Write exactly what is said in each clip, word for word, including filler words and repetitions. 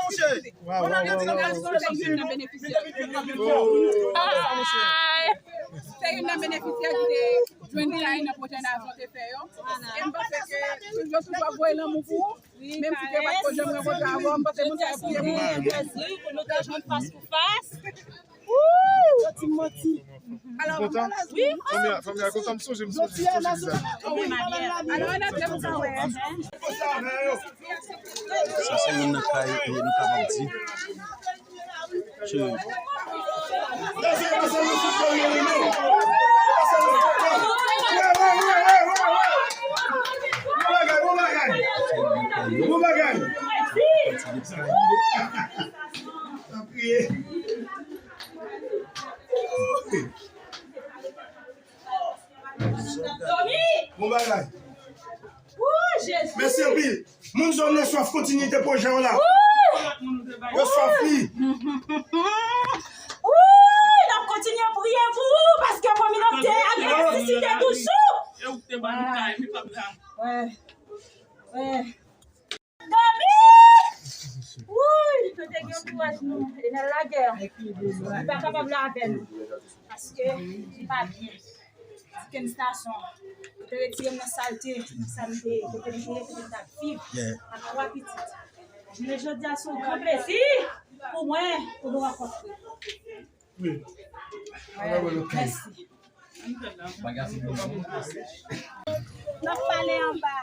Waw, waw, waw, waw, waw. Se youn nan benefisyè ki te jwenn kay nan pwojè Nazon te fè yo. E m panse ke yo toujou ap voye lanmou pou ou. Menm si te pa t ko janm rankontre avè w, m panse moun sa yo priye pou ou. Pou nou te jwenn fas pou fas. Wouy! Yo di manti. Alò, fanmi a, fanmi a kontan, m sonje, m sonje, m sonje deja. Alò, ann antre pou sa wè. Sa se youn nan kay, e, nou kapab di. Cheri. Bon bagay, bon bagay. Bon bagay. Bon bagay. Mèsi anpil. Moun zòn nan swaf kontinite pwojè w la. Yo swaf li. N ap kontinye priye pou ou, paske kominote a gen nesesite toujou. Wè. Wè. Dòmi! Wouy, nou te gen antouraj nou, Enèl Lagè. Li pa kapab la avè nou. Paske li pa byen. Dickens Nazon. Yo te retire m nan salte, nan sa m te, kote m te ye, kote m t ap viv. Ak twa pitit. Jounen jodi a, se yon gran plezi pou mwen, pou nou rankontre. Wi. Mèsi. N ap pale anba.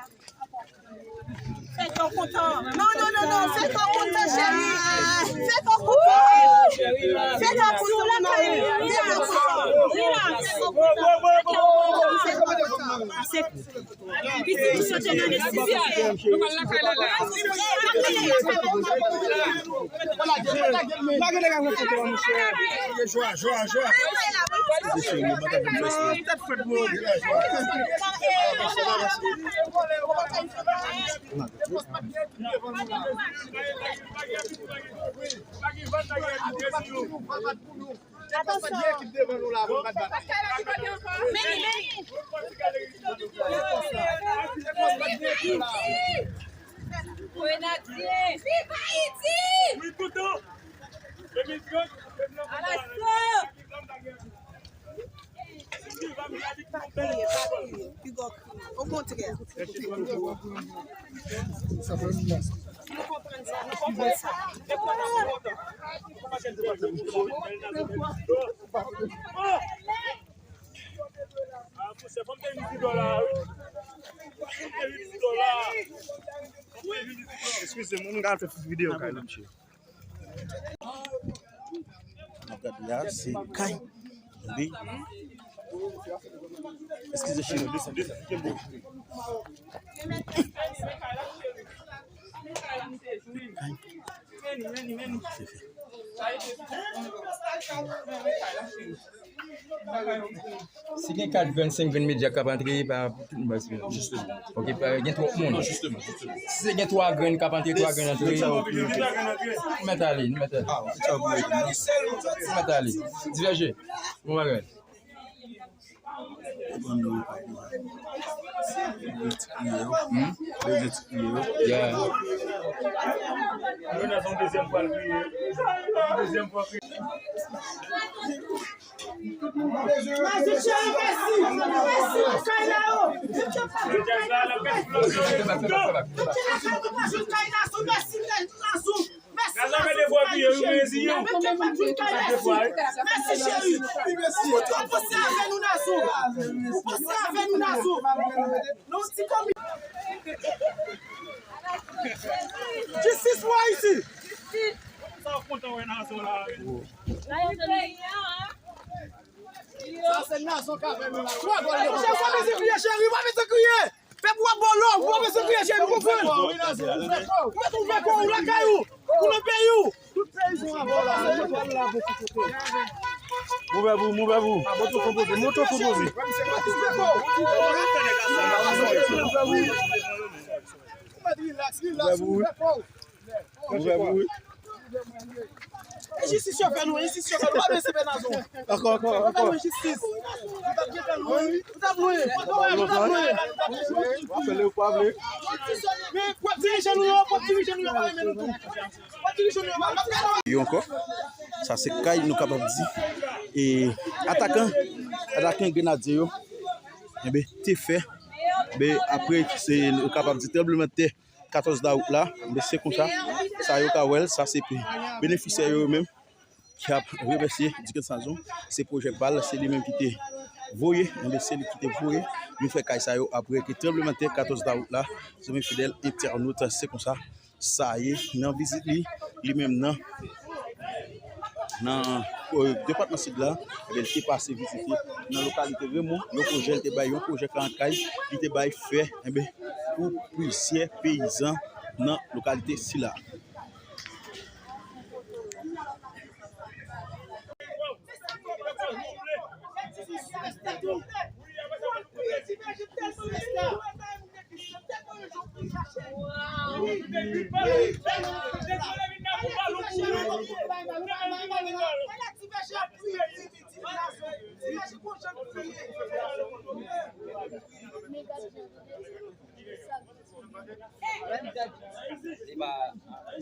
Fè kè w kontan. Non, non, non, non, fè kè w kontan, cheri. Fè kè w kontan. Fè kè w kontan, mon amour. Fè kè w kontan. Fè kè w kontan. Fè kè w kontan. Pitit ou yo te nan nesesite. Lage, lage, lage foto a, monchè. Jwa, jwa, jwa. Atansyon. Grenadye! Viv Ayiti! Alaso! Pa kriye, pa kriye. Pi gwo kriye. Okontrè. Nou konprann sa, nou konprann sa. Eskize m, nou ka fè videyo kay la, mesye. N ap gade a, se kay. Wi. Eskize, cheri. Kay. Si gen kat grenn, senk grenn medya k ap antre, pa pou tout moun pa espere. Jisteman. Ok, pa gen twòp moun. Non, jisteman, jisteman. Si se gen twa grenn k ap antre, twa grenn antre. Nou mèt ale, nou mèt ale. Nou mèt ale. Divèje. Bon bagay. Hmm? Yeah. Nazou cheri, mèsi. Mèsi pou kay la, o. Mèsi, mèsi. Mèsi, mèsi. Mèsi, cheri. Ou panse avè nou, Nazou. Ou panse avè nou, Nazou. Non, ti komi. Jistis pou Ayiti. Sa w kontan wè Nazon la. Sa se Nazon k avè nou la. Twa gòl yo. Monchè, w pa bezwen kriye, cheri, w pa bezwen kriye. Pèp ou ap ba w love, w pa bezwen kriye, cheri, w konprann. Ou mèt ouvè kò w lakay ou, ou nan peyi w. Tout peyizan ap ba w love, ou mèt al lave pou kote. Mouvè pou, mouvè pou. Moto konpoze, moto konpoze. Ou mèt rilaks, rilaks, ouvè kò w. Ouvè pou wi. E jistis yo fè nou, jistis yo fè nou. Pa vle se fè Nazon. Ankò, ankò, ankò. Ou t ap lwen jistis. Ou t ap lwen. Ou t ap lwen. Ou t ap lwen. W ap fè lè ou pa vle. Yo ankò, sa se kay nou kapab di. E atakan, atakan Grenadye yo, enben, te fè, enben, apre, se, nou kapab di, tranblemanntè katòz dawout la, enben, se konsa, sa yo ka wè l, sa se benefisyè yo menm. K ap remèsye Dickens Nazon, se pwojè pa l, se li menm ki te voye, enben, se li ki te voye nou fè kay sa yo apre ke tranblemanntè katòz dawout la, zanmi fidèl entènot, se konsa sa ye nan vizit li, li menm nan, nan, euh, depatman Sid la, enben, li te pase vizite nan lokalite Renmon, yon pwojè li te bay, yon pwojè karant kay, li te bay fè, enben, pou plizyè peyizan nan lokalite sila.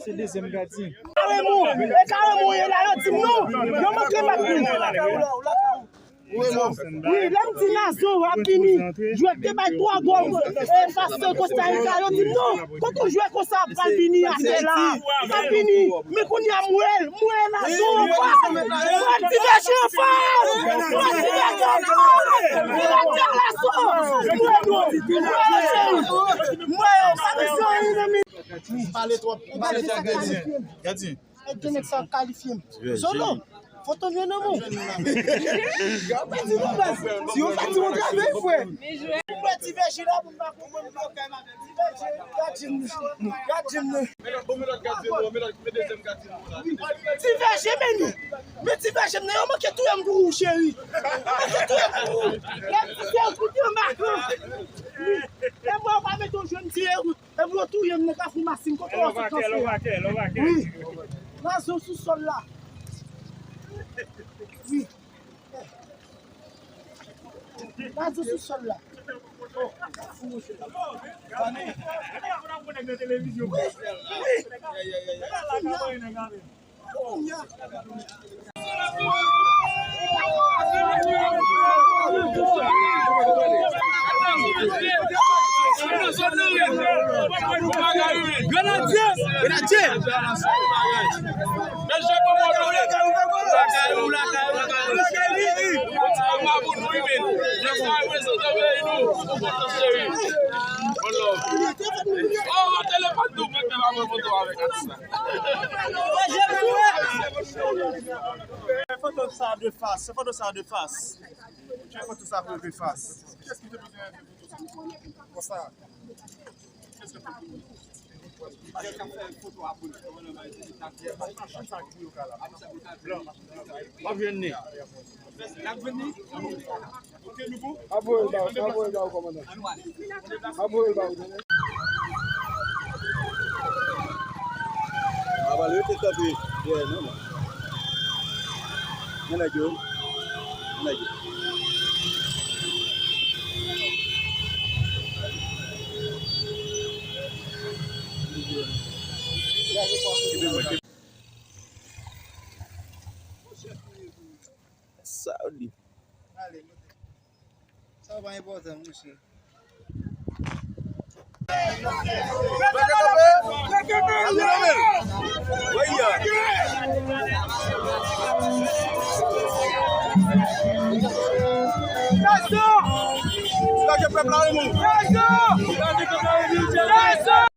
Se dezyèm gadyen. Karemon, e Karemon ye la, yo di m non. Yo manke bat li. Wi, lè m di Nazon ap vini, jwèt te bay twa gòl, e, fas Kosta Rika, yo di m non. Kote yon jwè konsa ap pral vini atè la? Ap vini. Men kounye a m wè l, m wè Nazon anfas. M wè Ti Vèje anfas. M wè Ti Vèje anfas. M wè Ti Vèje anfas. M wè nou. M wè yo. M wè yo. Sa misyon ennmi. Ou pale twòp, ou pale twòp, gadyen. Gadyen. E gen nèg sa ap kalifye m. Zolo, foto m yo nan men w. Yo pèdi nou baz. Si yo pèdi yon travay, frè. Ou wè Ti Vèje la, pou m pa konprann blokay m avè Ti Vèje. Gadyen m, gadyen m. Ti Vèje, men nou. Men Ti Vèje, men yo manke touye m pou ou, cheri. Yo manke touye m pou ou. Lè m di se yon kout yon bakan. E mwen, yo pa mete yon jwenn ti Ewout. Epi yo touye m nan Kafou Masin, kote yo sot kanpe a. Wi. Nazon sou sòl la. Wi. Nazon sou sòl la. Wi. Wi. Grenadye! Grenadye! Fè foto sa de fas. Fè foto sa de fas. Fè foto sa de fas. Konsa. W ap jwenn li. Ap voye l ba ou, ap voye l ba ou, kòmandan. Ap voye l ba ou, tande. Ap al rete kanpe dèyè nou, non. Men nèg yo. Men nèg yo. Sa w di? Ale, monte. Sa pa enpòtan, monchè. Gason! Gason!